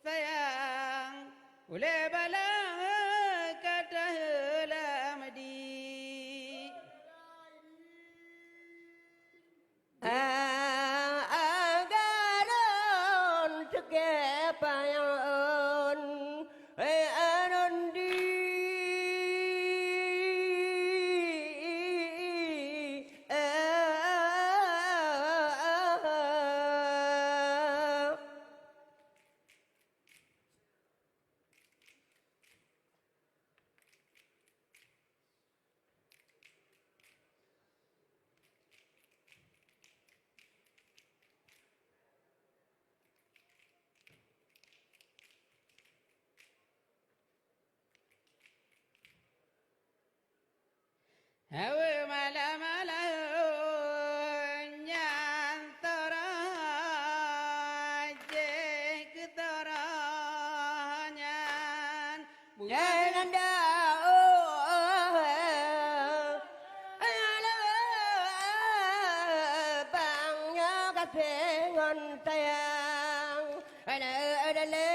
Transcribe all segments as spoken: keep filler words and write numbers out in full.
Sayang, ulée bala ka taheulam di. Agalon teuke payon, eh, aron di, eh, Hawa malam-malam nyan tara jeh keu tara nyan. Nyan anda, oh, eh, eh, bang nyoe gaséh ngon sayang. Ada, ada le,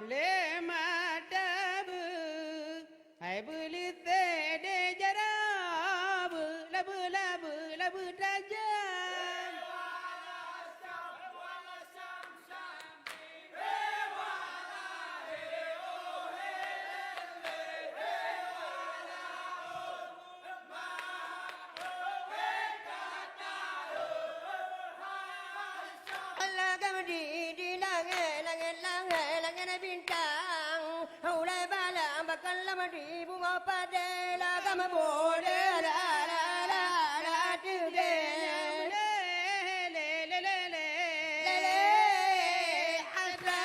Lé mata beuh, hai beulisée deh jara beuh, labeuh-labeuh, labeuh tajam. Lagam di, di langét, langét, langét, langét bintang. Ulai bala bakal lam di bungoh padé, lagam boleh la, la, la, la, teuge. Le, le, le, le, le. Le, le, asa.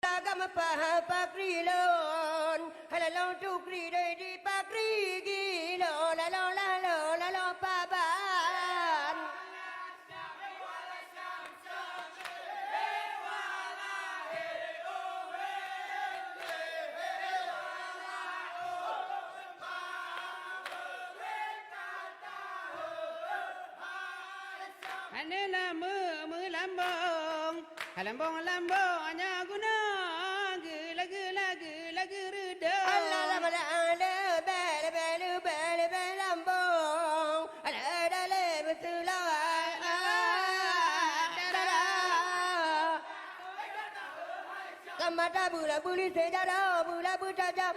Lagam paha pakri lôn, hai lalong tukri doi di pakri gilon, lalong, lalong, lalong paban. Aneuk lam meu-, meulambong, lambong-lambong nyoe guna, geula-geula, geula-geula reudong. Alah, alah, alah, alah, bèe, bèe, bèe, bèe, lambong. Alah, alah, alah, beuseulawa, alah, alah. Ka mata beula beuli seujaro, beula beutajam.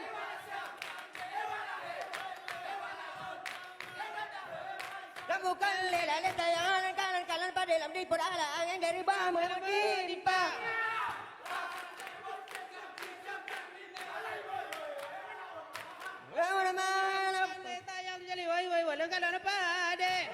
Lam bukan lé lalé tayangan kanan-kanan padé lam dipot ala angin dari bah meuleuti timpang. Lam mana lé tayang jadi wai wai wai lengkap dalam padé.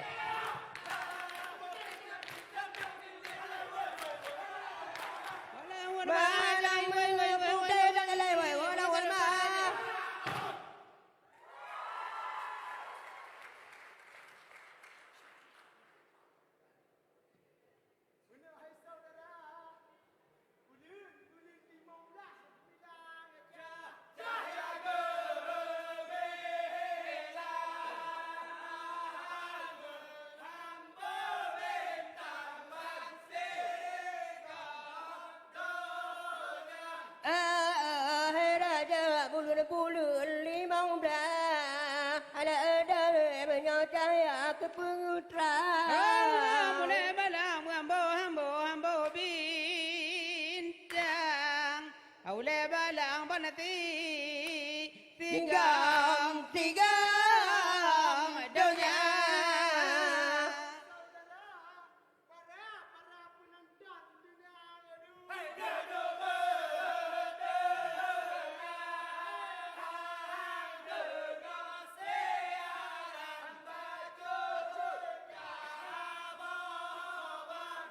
Hai raja buleuen-buleuen limong blaih, adak-adak meunyoe cahya keupeue trang. Ulée balang meuhambo-hambo, hambo bintang. Ulée balang banati, tinggang-tinggang donya.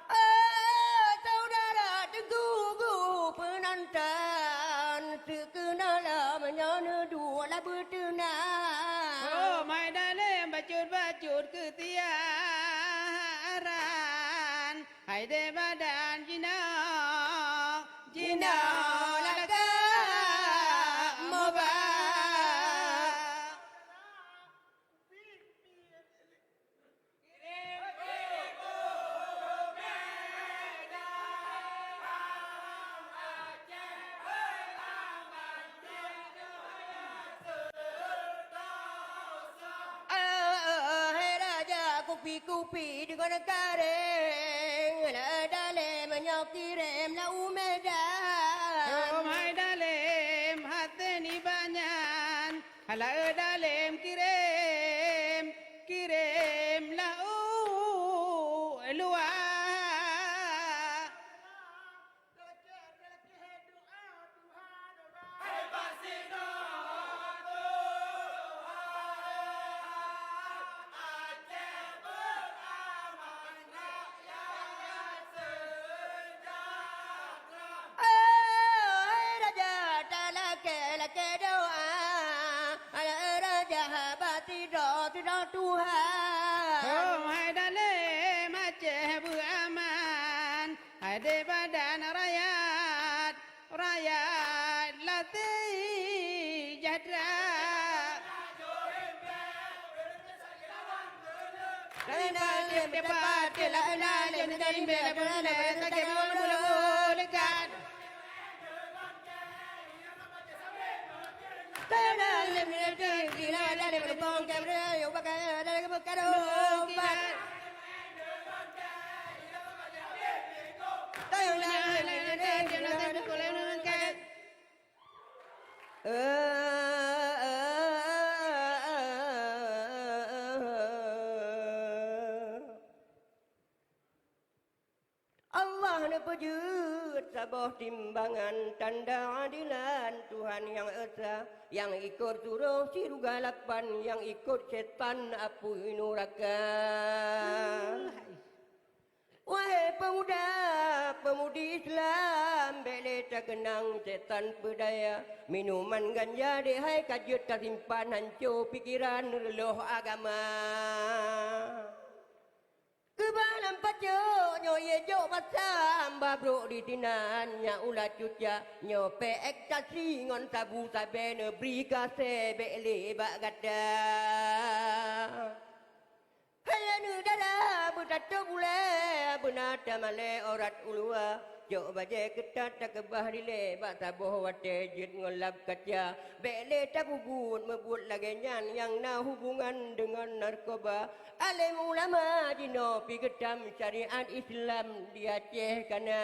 Oh, saudara teungku-teungku peunonton, seukeuna lom nyoe neuduek lam beuteunang. Oh, hai dalem bacut-bacut keu tiaran, hai deh badan jinoe, jinoe lakak meuba. Hai raja kupi-kupi deungon kareng, adak-adak lé meunyoe kirém lam u Medan. Oh, hai dalem, hase nibak nyan. Adak-adak lé kirém, kirém lam u luwa. Hai raja talakée-lakée doa, adak-adak raja haba sidroe-sidroe tuha. Oh, hai dalem Aceh beuaman, hai deh badan rakyat, rakyat lam seujahteura. Allah neupeujeuet saboh timbangan tanda adilan Tuhan nyang esa, nyang ikot turoh syeuruga lapan, nyang ikot setan apui nuraka. Wahé peumuda, peumudi Islam, bék lé takeunang setan peudaya. Minuman ganja deh hai ka jeuet tasimpan, hanco pikeran reuloh agama. Keubah lam pacok nyoe ie jok basam, babrok di sinan nyak ulat cucak, nyoe pék ekstasi ngon sabu sabe neubri kase bék lé bak gata. Hai Aneuk dara beutatôp ulée, beuna tamalée urat uluwa. Cok bajée keutat takeubah dilée, bak saboh watée jeuet ngon lab kaca. Bék lé tapubuet meubuet lagée nyan nyang na hubongan deungon narkoba. Além ulama jinoe pi geutam syariat Islam di Aceh kana.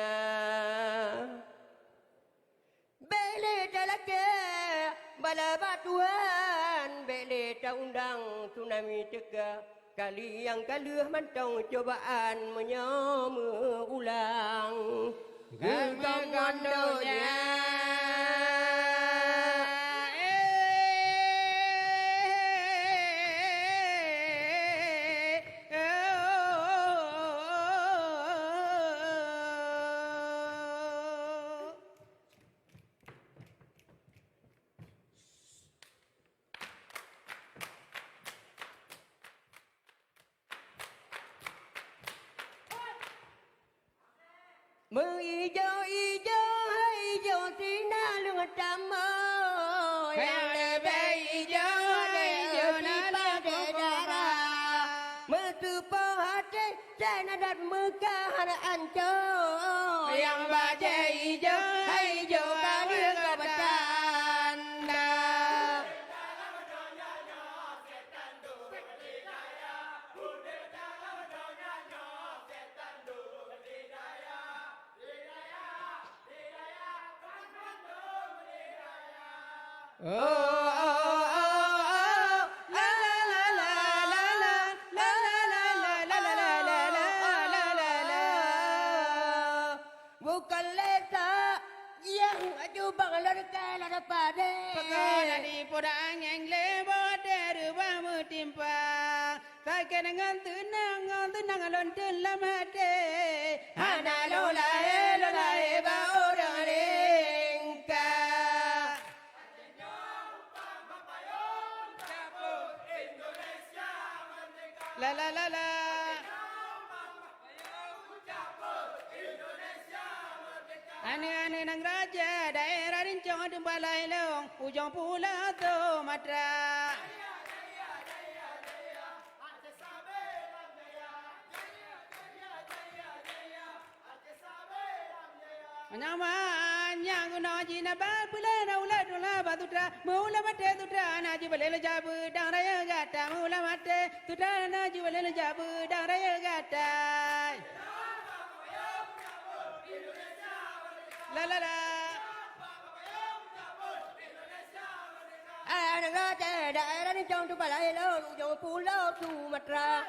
Bék lé talakée bala bak Tuhan, bék lé taundang tsunami teuka. Kali nyang ka lheueh mantong cobaan meunyoe meu-ulang. Geugom ngon donya. Meuijo-ijo hai ijo sinaleueng tamoe, nyang leubeh ijo hai ijo nipah dara. Meuseupoh até Syèh na dat Meukah hana ancô, nyang bajèe ijo, hai ijo ka lheueh ka beutanda. Bukon lé sa, nyang aju bang lôn keu lôn padé. Pakon na di poda angén lé boh deureubah meutimpa. Sakét ngon teunang, ngon teunang lôn teun lam até. Hana lôn lahé, lôn lahé bak ureueng lingka. La la la la. Aneuk-aneuk nyang raja daerah rincong di balai lôn, ujong pulo Sumatra. Nyaman nyang geunoe jih na ba peuleueh na ulat dula bak sutra, meuulat maté sutra na jibalée lôn jak beudang raya gata, meuulat maté sutra na jibalée lôn jak beudang raya gata. La la la. Aneuk raja daerah rincong di balai lôn, ujong pulo Sumatra.